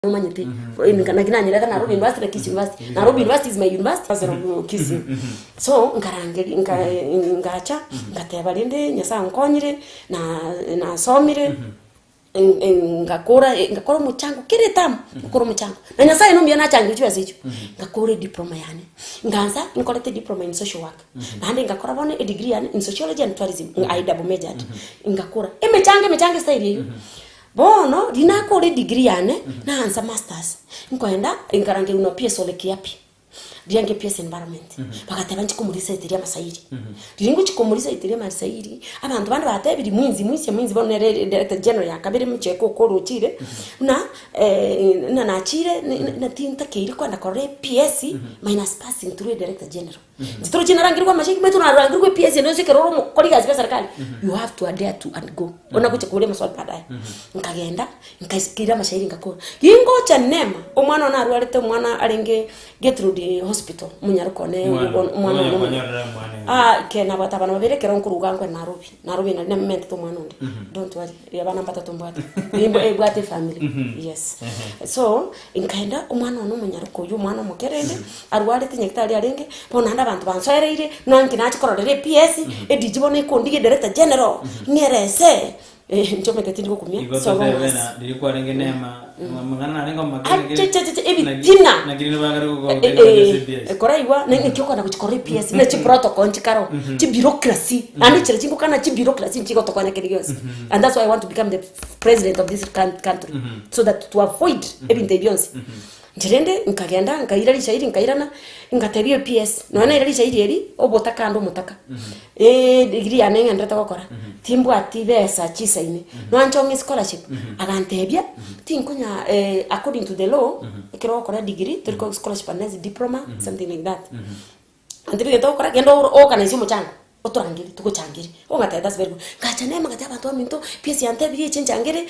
Omanyete, naki nanyerete Nairobi University na Kisii University. Nairobi University is my university ase Kisii. So nkarangeria nka ngacha ngateba rende Nyasaye onkonyire, na nasomire, ngakora ngakora omochango kera etamu, ngakora omochango. Na Nyasaye nomuya nachangire chibesa echio, ngakora ediploma yane, ngansa nkorete ediploma in social work, naende ngakora bono edegree yane in sociology and tourism, I double majored, ngakora. Emechango emechango estyle eywo. Bono riria nakora edegree yane, naansa masters, nkoenda nkarangerwa na PS Ole Kiapi, riria nge PS environment, bagateba nchi komorisaiteria amasairi. Riria ngochia komorisaiteria amasairi, abanto bande batebirie mwinzi mwisia mwinzi bono nere director general ya kabere mocheke okore ochire, buna buna nachire na tintakeiri kwenda korora ePS minus passing through a director general. Inche torochi narangerigwe amashegi maito narangerigwe ePS ende yonsi ekero ore omokori egasi bwa eserekari, you have to adhere to and go. Ona gocha koria amaswali baadaye. Nkagenda, nkaira amashairi ngakora. Gingocha nema, omwana one arwarete omwana arenge Gertrude hospital, omonyaroka one Omwana, oyo omwana onya one omonene. kwanyorera omwana iga. Ah, ekero nabwate abana babere ekero nkoruga nkwe Nairobi, Nairobi nari namentete omwana onde, don't worry, abana mbatato mbwate, nimbo ebwate efamiri, yes. So, Nkaenda omwana one omonyaroka oyio omwana omoke rende, arwarete nyagetari arenge, bono naende abanto bansoereire, buna inki nachia kororera ePS, ediji bono ekondigia edirector general, ng'erese, inche omanyete tindi gokumia, Igo so long totebe as. na riria kwarenge nema amang'ana narenge omake naki- Achechecheche, naki- ebitina. naki rende bagare gogotebi ase EPS. Koraigwa naki okogenda gochia korora ePS buna chiprotocol nchikare oo, chibureaucracy, naende chire chingokana chibureaucracy nchigotokonya kende gionsi. And that's why I want to become the president of this country so that to avoid ebinto ebi bionsi. Inche rende nkagenda nkaira risairi nkairana, ngatebia OPS, nonya naira risairi eri, obotaka ande omotaka, degree yane ng'enderete gokora, timbwati besa chisaine, nwanche ong'e scholarship, agantebia, tinkonya according to the law, ekero ogokora degree, tori koegwa scholarship unless diploma, something like that. Antebia egento ogokora, genda oro oorganize omochango, otorangerie togochangere. Ogateba that's very good. Ngacha nema ngatebi abanto baminto, PS yantebirie eche nchangere,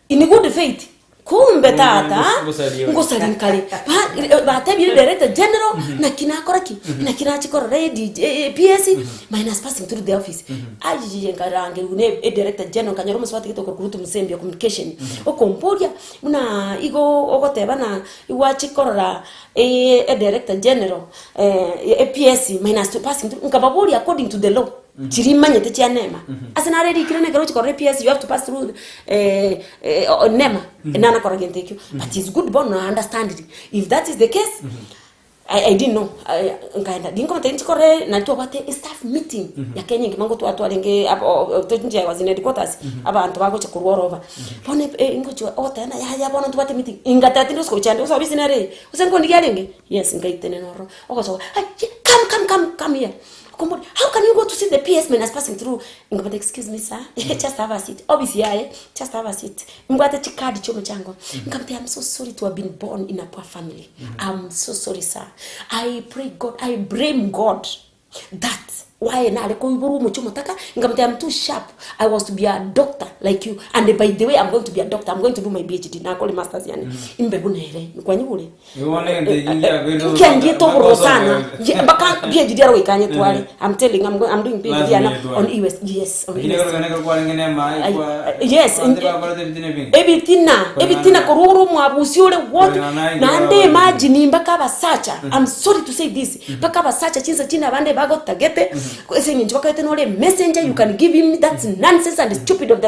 in good faith, kumbe tata, Ngosaria ore. ngosaria nkare. Ba batebire director general, naki nakora ki? Naki nachia korora ADG PS, minus passing through the office. Ayiiye nkarangerigwa na edirector general nkanyora omosubati gete okorokwa Ruth Musembi o communication, okomboria, buna igo ogoteba na igwachia korora edirector general APS minus to passing through nkababoria according to the law chiria imanyete chia nema ase nare erikire na ekero ogochia korora APS you have to pass through nema nana korora gento ekio but is good bono na understandiri if that is the case I, I didn't know nkaenda ninkomotebia inche korora nari twabwate estaff meeting ya Kenya engima ngotwara twarenge inche I was in headquarters abanto bagocha korwa all over bono ngochia ogoteba ng'a yaya bono ntobwate meeting ingateba tindi gose gochia ande gose ofisi nere eye gose nkondigia arenge. Yes, ngaitenena ororo, ogosoka, Ai, ye, come, come, come, come here. Okomboria, how can you go to see the PS minus passing through? Nkamotebia, excuse me sir, just have a seat. Office yaye, just have a seat. Mbwate chikadi chia omochango. Nkamotebia, I'm so sorry to have been born in a poor family. I'm so sorry sir. I pray God, I blame God that why nare koiborwa omochie omotaka nkamotebia I'm too sharp I was to be a doctor like you and by the way I'm going to be a doctor I'm going to do my PhD nakore masters yane imbe buna ere kwanyigure Igo bono egento ekio nkiakoirire nkiangiete mpaka obororo osome sana gocha. Ye- mpaka PhD aro goika nyetware I'm telling I'm, go, I'm doing PhD Lazima yana oyetware. on EUS yes on Lakini EUS ekero kende ekero kwarenge na emaye Ai, kwa yes, abanto bakorete ebitina ebinge. ebitina Koreng'ana ebitina korwa ore omwabusi ore what Koreng'ana naye naende ngira imagine mpaka abasacha I'm sorry to say this mpaka abasacha chinsa chinde abande bagotagete ase eng'encho bakagete nore emessenger you can give him that's nonsense and stupid of the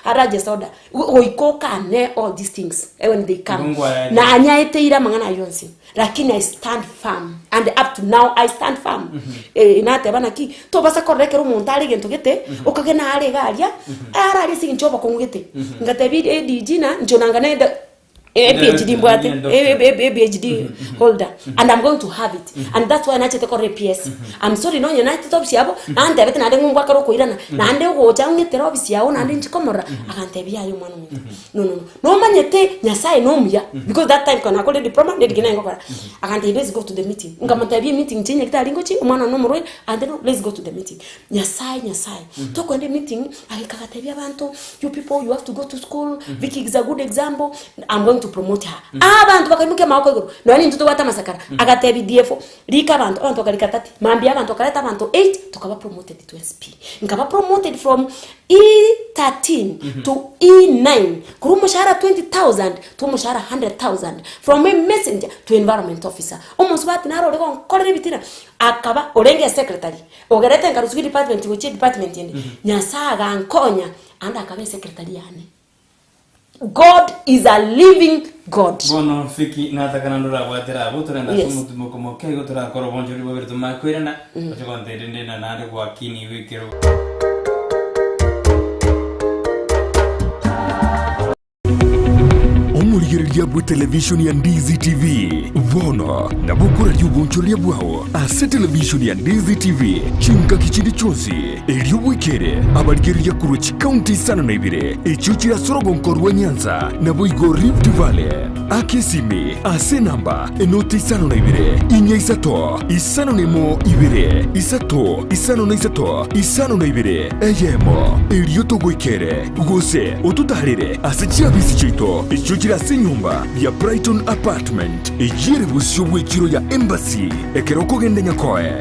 largest order goika okane all these things when they come Igo nkwayaete. nanyaeteire amang'ana ayio onsi lakini I stand firm and up to now I stand firm Eh, nateba naki tobasa korora ekero omonto are egento gete okage nare iga aria arari ase eng'encho obokong'u gete ngatebia ADG na inche onanga nende a PhD mbwate a PhD holder and I'm going to have it and that's why nachete korora APS I'm sorry nonye nachete ofisi yabo nantebete naende ng'o ngwakare okoirana naende ogocha ong'etere ofisi yago naende inche komorora agantebia yaya omwana ominto no no no nomanyete Nyasaye nomuya because that time ekero nakorire diploma nerigena naye ngokora agantebia let's go to the meeting nkamotebia emeeting inche nyagetari ngochia omwana one nomorwaire agantebia no let's go to the meeting Nyasaye Nyasaye tokoenda emeeting agaika agatebia abanto you people you have to go to school Vicky is a good example I'm going to. to promote her. Abanto bakaimokia amaboko igoro, nonya nintwe tobwate amasakara, agatebia DFO, rika abanto, abanto bakarika 30, mambia abanto bakareta abanto 8, tokaba promoted to SP. Nkaba promoted from E13 to E9, korwa omoshahara 20,000 to omoshahara 100,000, from a messenger to environment officer. Omosubati naro ore gonkorera ebitina, akaba orenge esecretary, ogerete nkarusiwa edepartment gochia edepartment ende, Nyasaye agankonya, ande akaba esecretary yane. God is a living God. Bono Fiki nataka naende orabwatera abwo torende ase Yes. omotimoko moke igo torakore obonchoreri bwabere tomanye koirana oche gontebia rende na naende gwakinigwe ekerogo. Omorigereria bw'etelevishoni ya Ndizi TV bono nabo okoraria obonchoreria bwao ase televishoni ya Ndizi TV chingaki chinde chionsi, erio bwekere abarigereria korwa chikaunti isano na ibere echio chire ase orogonko rwa Nyanza naboigo Rift Valley. Aka esimi ase enamba enoti isano na ibere, inya isato, isano na emo ibere, isato, isano na isato, isano na ibere, eyemo, erio togoikere, gose ototaarere ase chiabisi chiaito echio chire ase enyomba ya Brighton Apartment, eyio ere bosio bw'echiro ya Embassy, ekero okogenda Nyakoe.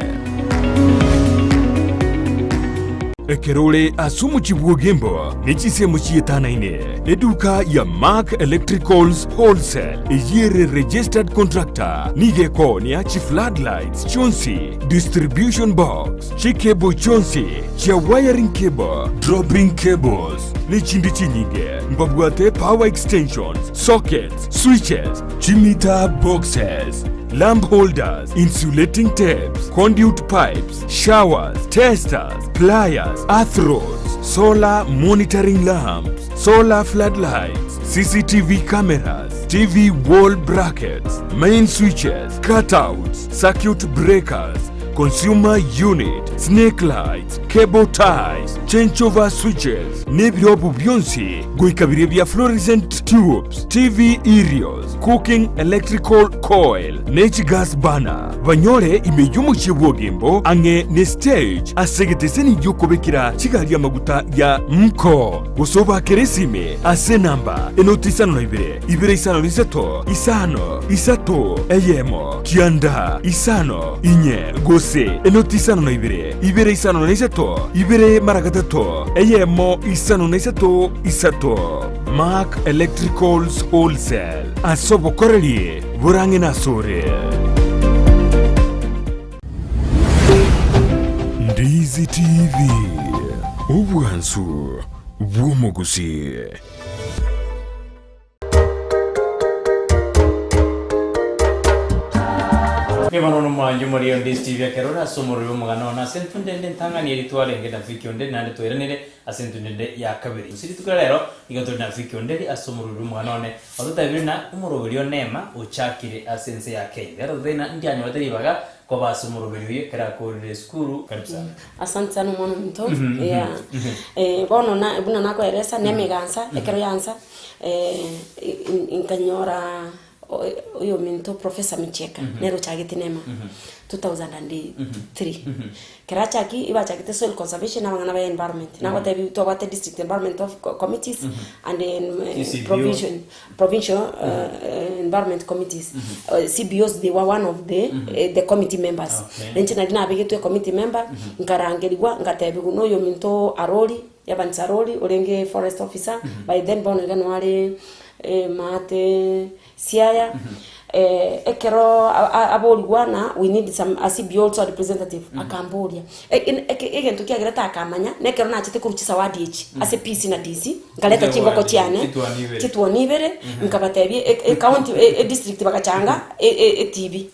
Ekero ore ase omochie bw'Ogembo ne chinsemo chietanaine, eduka ya Mark Electricals Wholesale eyio ere registered contractor nigo ekoonia chifloodlights chionsi, distribution box, chicable chionsi chia wiring cable, dropping cables, ne chinde chinyinge. Mbabwate power extensions, sockets, switches, chimeter boxes, lamp holders, insulating tapes, conduit pipes, showers, testers, pliers, earth rods, solar monitoring lamps, solar floodlights, CCTV cameras, TV wall brackets, main switches, cutouts, circuit breakers, consumer unit, snake lights, cable ties, changeover switches, nebirobu bionsi goika biria bia fluorescent tubes, TV aerials, cooking electrical coil, ne chigas burner. Banyore ime y'omochie bw'Ogembo ang'e ne stage ase egeteseni gi'okobekera chigari amaguta ya Mko. Gose obakere esime ase enamba enoti isano na ibere, ibere isano na isato, isano, isato, eyemo, kianda, isano, inye, gose enoti isano na ibere, ibere isano na isato, ibere mara gatato, eyemo, isano na isato, isato. Mark Electricals Wholesale, ase obokoreri borang'e nasore. Ndizi TV, obwansu bw'omogusii. Nigo nono omwancho omoria onde Steve ekero ore ase omorero omogano one ase entunde ende entang'ani eria twarenge na Vicky onde naende twairanire ase entunde ende ya kabere. Gose rituko ria rero nigo tore na Vicky Onderi ase omorero omogano one ototebirie na omoroberi o Neema ochakire ase ense ya Kenya. Rero totebie na ndianyorete ribaga koba ase omoroberi oyio ekero akorire esukuru. Karibu sana. Asante sana omwana ominto yeah. Bono na buna nakoeresa na emegansa ekero yansa nkanyora oyominto Professor Michieka nere ochagete nema 2003. Ekero achaki ebachagete soil conservation abang'ana ba environment nagotebi twabwate district environment of committees and CCBO. provision provincial environment committees CBOs they were one of the the committee members. Okay. Inche nari nabegetwe committee member nkarangerigwa ngatebigwa na oyominto Arori Evans Arori orenge forest officer by then bono iga nigo are maate Siaya ekero aborigwa na we need some a CBO also a representative akamboria egento kiagerete akamanya na ekero nachete korwa chisawadi echi ase PC na DC nkareta chingoko chiane chituoni ibere nkabatebia ecounty edistrict bagachanga etv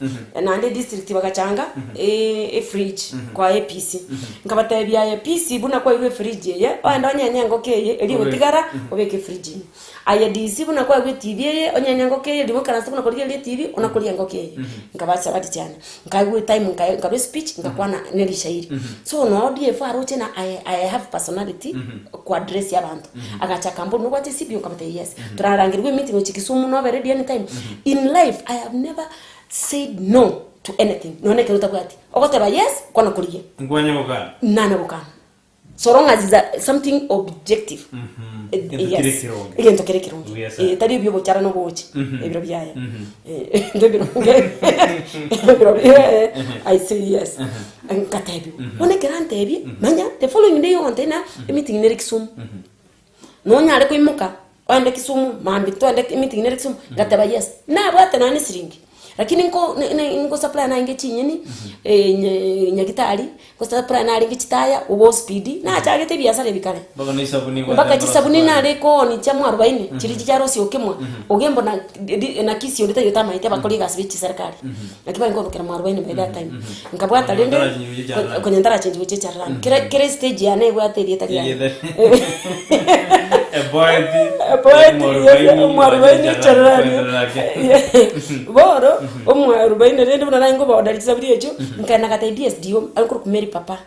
naende edistrict bagachanga efridge kwa APC nkabatebia aye PC buna kwairwe efridge eye ogende onyenye engoko eye eria egotigara obeke efridge ime. Aye DC buna kwaigwa etv eye, onye engoko eye riria oikaranse buna korigereria etv, ona koria engoko eye. Nkabaa chisabati chiane, nkaigwa etime nkae nkarwa espeech, nkakwana ne rishairi. So noo DF aroche na I I have personality, koaddress abanto. Agacha akamboria nobwate ecbo? Nkamotebia yes. Torarangerigwe emeeting gochia Kisumu nobe ready anytime. In life, I have never said no to anything, nonye na ekero otabwati. Ogoteba yes, kwana korigia. Nkwanya gokana. Nane gokana. So long as is a something objective. Egento kere Yes. ekeronge. Egento kere ekeronge. Buya sana. Eh, tari ebiobochara na oboche, ebiro biaye. Eh, ebinto ebironge, ebiro eh, I say yes. Nkatebiwa, bono ekero antebie, manya the following day ogontebia ng'a emeeting nere Kisumu. Nonyare koimoka oende Kisumu mambia twende emeeting nere Kisumu, ngateba yes. Nabwate nonya na esiringi, lakini nko ne ne nkosupply narenge chinyeni nye nyagitari, nkosupply narenge chitaya, obo speed, nachagete ebiasara ebi kare. Mpaka na esabuni Mpaka gwateba chisabuni orosi nare kooni chia mwarubaini, chiria chiarosia okemwa, ogembo na di na kisi onde taiyo tamaete abakori egasi be chiserikali. Naki barenge kobekera mwarubaini by that time. Nkabwata rende, Konya ntarachenji gochia echarerani. konya ntarachenji gochia echarerani. Kera kera estage yane ebwate erieta riaye. Erieta. Epoeti, Epoeti, omwarubaini, omwarubaini echarerani. echarerani. Bono, omwarubaini rende buna nare nkobaorderia chisabuni echio, nkaenda ngatebia DSDO, akorokwa Mary Papa,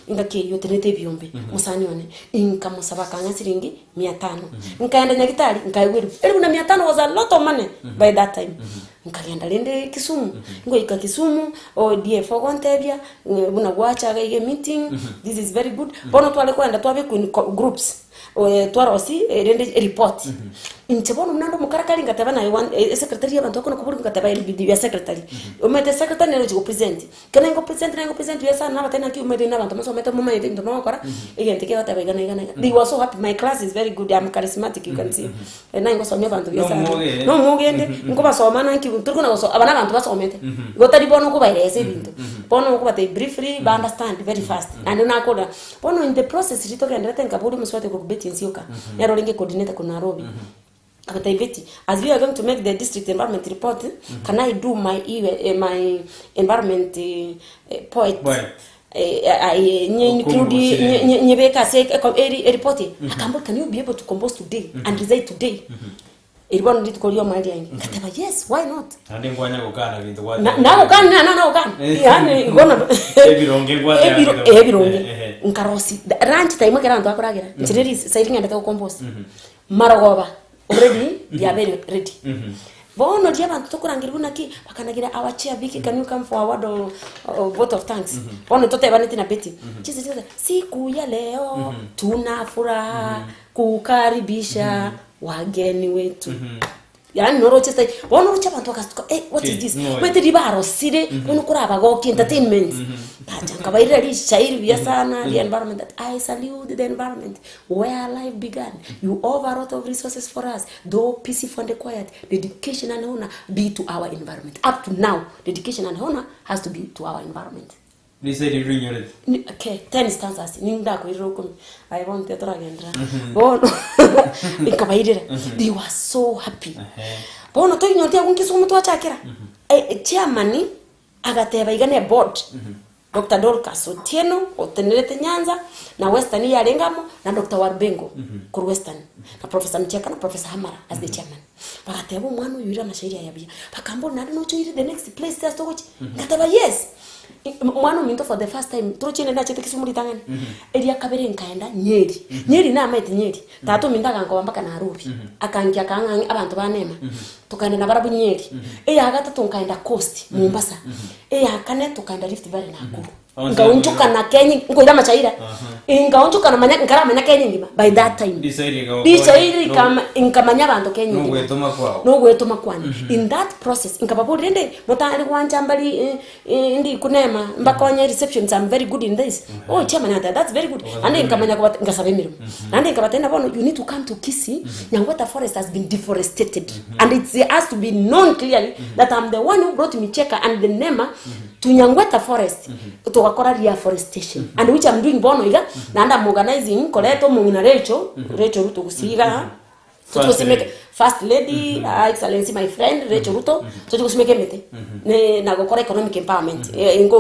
engaki eyio otenenete ebiombe, mosani one, inkamosaba akang'a siringi mia tano. Nkaenda nyagetari, nkaegwa eribu, eribu na mia tano was a lot of money by that time. Nkagenda rende Kisumu, ngoika Kisumu, ODF ogontebia, eh, buna gwacha iga iga emeeting, this is very good. Bono tware kogenda twabekwa in co- groups, eh, twarosia erinde eripoti. Inche bono buna nde omokarakari ngateba naye one esecretary abanto bakona koborigwa ngateba eri ya secretary. Omanyete secretary nere ogochi gopresent. Ekero naye ngopresent naye ngopresent buya sana nabatebia naki omanyete na abanto mosomete momanyete ebinto mogokora, egento kegoteba iga na iga na iga. They were so happy, my class is very good, I'm charismatic you can see. Naye ngosomia abanto buya sana. Nomogende. Nomogende, nkobasoma nanki tori kona goso aba na abanto basomete, igo tari bono okobaeresa ebinto, bono okobatebia briefly ba understand very fast. Naende nakora, bono in the process riria togenderete nkaboria omosubati okorokwa Betty Nsioka, nere orenge coordinator korwa Nairobi. Agatebia Betty, as we are going to make the district environment report, can I do my eh, my environment eh, poet? Poet. Eh, aye, nye include Okombosire. nye- nye- nyebeke ase eko- eri eripoti eye. Akambora, can you be able to compose today and reside today? Eri bono rituko ri'omoerio riaye. Ngateba, yes, why not? Naende nkwanya gokana binto Na- gwateba. nagokana na- na- nagokana yani igo na- Ebironge gwateba Ebiro- biro. ebironge Eh, eh. nkarosi lunch time ekero abanto bakoragera nchire ris- sairi ng'endete gokompose Marogoba already they are very ready. Bono riria abanto tokorangeria buna ki, bakanagira our chair Vicky can you come for a word of, of vote of thanks. Bono totebaneti na Betty. Chise chise siku ya leo tuna furaha kukaribisha wageni wetu. Yaani noroche sai bono oroche abanto bagastuka eh what is Ki, this? ng'o oyo? Omanyete riria barosire bono korabagokia entertainment. Ngacha nkabairera rishairi buya sana ria environment that I salute the environment. Where life began, you offer a lot of resources for us, though peaceful and quiet, dedication and honor be to our environment. Up to now, dedication and honor has to be to our environment. Risa eri rinyorete. Ni- Okay, ten stanzas, nindakoirera okomi. Aye bono tetoragenderera. Bono, nkabairera. They were so happy. Ehe. Bono toinyoreti abwo nkisumu twachakera. Eh, chairman, agateba iga ne board. Doctor Dorcas Otieno otenerete Nyanza na Western yarenge amo na Doctor Warubengo korwa Western na Professor Michieka na Professor Hamara as the chairman. Bagateba omwana oyo oire amashairi aya buya. Bakamboria naende noche oire the next place ase togochia? Ngateba yes. Omwana ominto for the first time toroche rende nachete Kisumu ritang'ani. Eria kabere nkaenda Nyeri. Nyeri namaete Nyeri. Tata ominto agankoba mpaka Nairobi. Akangia akang'a ang'e abanto ba Nema. Tokaenda nabarabwo Nyeri. Eya gatato nkaenda Coast, Mombasa. Eya kane tokaenda Rift Valley Nakuru. Onsi Nkaonchoka na Kenya, nkoira amachaira. Nkaonchoka namanya nkaramanya Kenya engima by that time. Risairi rigagokonya. Risairi rikama nkamanya abanto Kenya engima. Nogwetoma kwao. Nogwetoma kwane. In that process nkababoria rende motare gwancha mbari eh, eh, ndi kunema mbakonye receptions I'm very good in this. Oh chairman ata that's very good. Naende nkamanya kobate ngasaba emeremo. Naende nkabatebia na bono you need to come to Kisii, Nyangweta forest has been deforestated and it has to be known clearly that I'm the one who brought Micheka and the Nema to Nyangweta forest togakora reforestation and which I'm doing bono iga naende I'm organizing koreta omong'ina Rachel, Rachel Ruto gusii igaa First togosimeka lady. first lady mm excellency my friend Rachel Ruto tochi gosimeka emete ne na gokora economic empowerment. Eh, ingo.